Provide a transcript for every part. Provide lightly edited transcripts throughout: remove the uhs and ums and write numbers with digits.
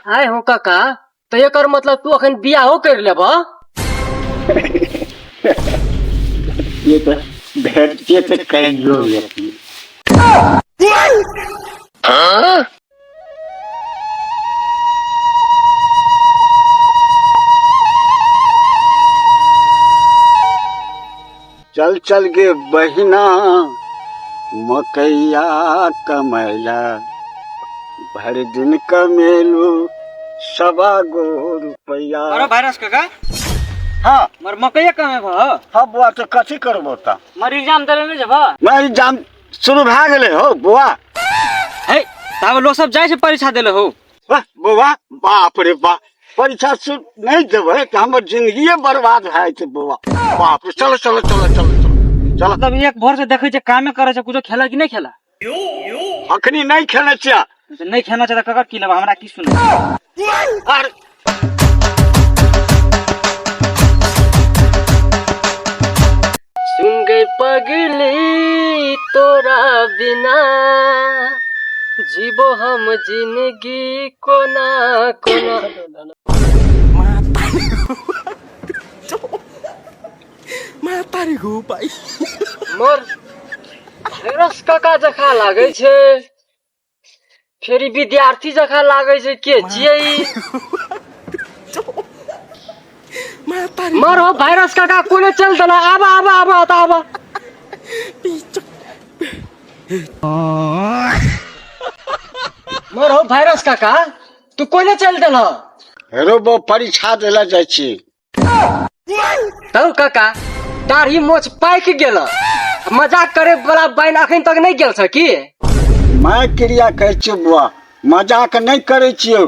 आय हो काका, तऽ एकर मतलब तू अखन बियाहो कर लेबह? ये तऽ भेटते तऽ कहियो लेती। चल चल गे बहिना मकैया कमैला, भरि दिन कमेलू सवा गो रुपैया। अरे भाइरस काका। हाँ। मर मकैया कमे भ। हाँ बुआ, तो कथी करबो ता? मर एग्जाम देले नहीं जब? मैं एग्जाम शुरू भए गेलै हो बुआ। हे तब लोग सब जाइ छै परीक्षा देले हो। वाह बौआ, बाप रे बाप, परीक्षा शुरू नहीं देबै तऽ हमर जिंदगिए बर्बाद भए जेतै बौआ। बाप रे, चलो चलो चलो चलो चलो चलो। मतलब एक भोर से देखै छै कामे करै छै, कुछो खेला कि नहीं खेला? अखनी नहीं खेले छियै। नहीं खेलना छै तऽ ककर की लेबा, हमरा की सुनै? अरे सुन गई पगली तोरा बिना जीबो हम जिंदगी कोना कोना। मोर भाइरस काका जखा लागै छै, फेर ई विद्यार्थी जखा लागै छै, के छियै ई? मर हो भाइरस काका, कोने चल देला? आबा आबा आबा त आबा। मर हो भाइरस काका, तू कोने चल देला? हेरो बो, परीक्षा देला जाइ छी। तौ काका, दाढ़ी मोछ पाकि गेल, मजाक करे वाला बाइन अखन तक नहीं गेल छ की? मैं क्रिया कहै छियौ बुआ, मजाक नहि करै छियौ।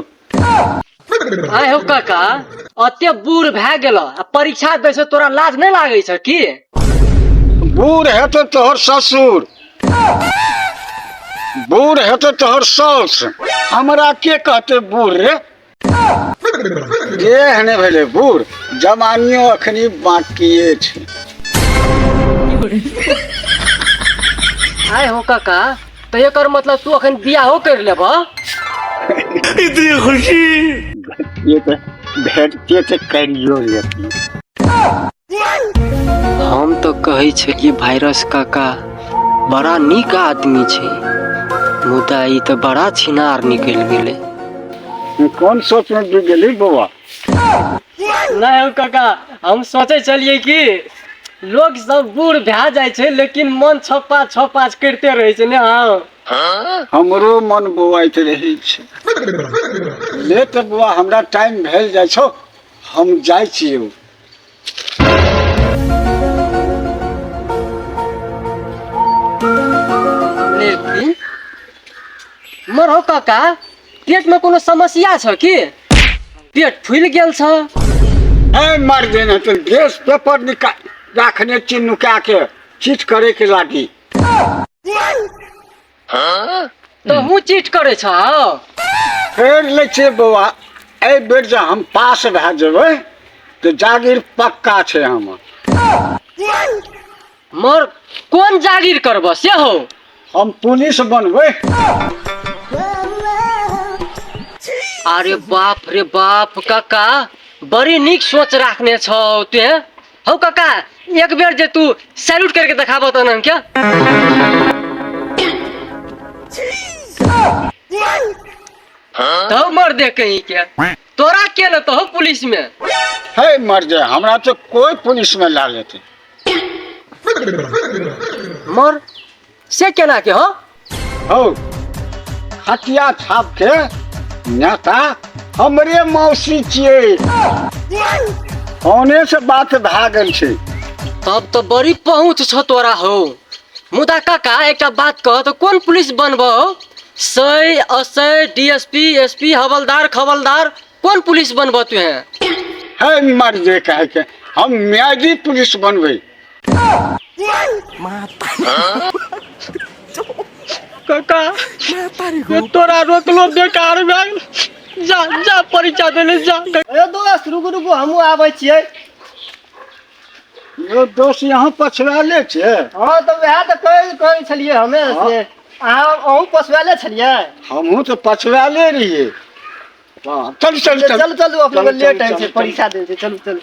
आय हो काका, अते बूढ़ भए गेल आ परीक्षा दै से तोरा लाज नहीं लागै छ की? बूढ़ हेतौ तोहर ससुर, बूढ़ हेतौ तोहर साउस, हमरा के कहतै बूढ़ रे? एहने भेलै बूढ़, जवानियो अखनी बाकिए छै। आय हो काका, तऽ एकर मतलब तू अखन बियाहो कर लेबह? ये तऽ भेटते तऽ करियो लेती। हम तऽ कहै छलियै भाइरस काका बड़ा नीक आदमी छै, मुदा ई तऽ बड़ा छिनार निकलि गेलै। कोन सोच में डूब गेली बौआ? नहीं हो काका, हम सोचे छलियै कि लोग सब बूढ़ भए जाइ छै लेकिन मन छप्पा छप्पा करिते रहै छै ने। हाँ, हमरो मन बौआइत रहै छै। ले तऽ बौआ, हमरा टाइम भेल जाइ छौ, हम जाइ छियौ। लेकिन मर हो काका, पेट में कोनो समस्या छ की? पेट फूलि गेल छ? ए मर देने तो गैस पेपर निकाल राखने छी नुका के, चीट करे के लागी। तो हूँ चीट करे छ? फेर लै छियै बौआ, एहि बेर जे हम पास भए जेबै तऽ जागीर पक्का छै हमर। मर कोन जागीर करब से हो? हम पुलिस बनबै। अरे बाप रे बाप काका, बड़ी नीक सोच राखने छौ ते हौ। काका, एक बेर जे तू सैल्यूट करके देखाबो तो ना क्या तो मर दे कहीं के, तोरा के न तो हो पुलिस में? हे मर जाए, हमरा तो कोई पुलिस में ला लेते। मर से केना के हो? हौ, खटिया छाप के नेता हमरे मौसी छियै, फोने से बात भए गेल छै। तब तो बड़ी पहुँच छ तोरा हो। मुदा काका, एकटा बात कह तो, कोन पुलिस बनबो? सै असै, डीएसपी, एसपी, हवलदार, खवलदार, कोन पुलिस बनबो तू? है हे मर जे कहे के, हम म्याजी पुलिस बनबै। काका, ये तोरा रोकलो बेकार भए गेल। जा जा, परीक्षा देले जा। ए दोस्त, रुकू रुकू, हमहूँ आबै छियै। यो दोस्त, यहाँ पछुआले छै। हाँ, तऽ वएह तऽ कहै कहै छलियै हमे से। अहाँ अहूँ पछुआले छलियै? हमहूँ तऽ पछुआले रहियै। हँ, चलू चलू। चलू चलू, अपने चलू, लेट चलू, होइ छै चलू, परीक्षा दै छै। चलू चलू।